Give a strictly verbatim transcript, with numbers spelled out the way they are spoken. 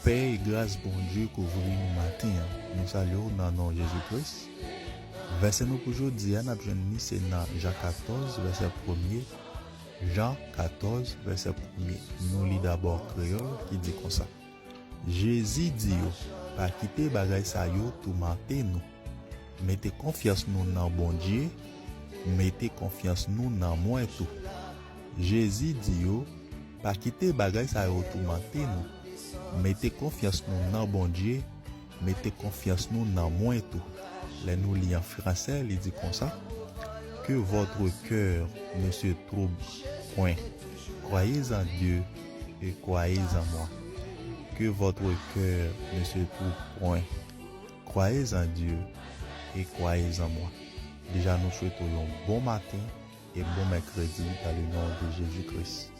Pè e gras Bondye kouvri nou maten an. Nou salye w nan non Jezi Kris. Vèsè nou pou jodi a, n ap jwenn li se nan Jan katòz, vèsè premye. Jan katòz, vèsè premye. Nou li dabò an kreyòl ki di konsa. Jezi di yo, pa kite bagay sa yo toumante nou. Mete konfyans nou nan Bondye, mete konfyans nou nan mwen tou. Jezi di yo, pa kite bagay sa yo toumante nou. Mete konfyans nou nan Bondye, mete konfyans nou nan mwen tou. Lè nou li an fransè, li di konsa, Que votre cœur ne se trouble point. Croyez en Dieu et croyez en moi. Que votre cœur ne se trouble point. Croyez en Dieu et croyez en moi. Deja nou swete w yon bon maten e bon mèkredi dans le nom de Jésus-Christ.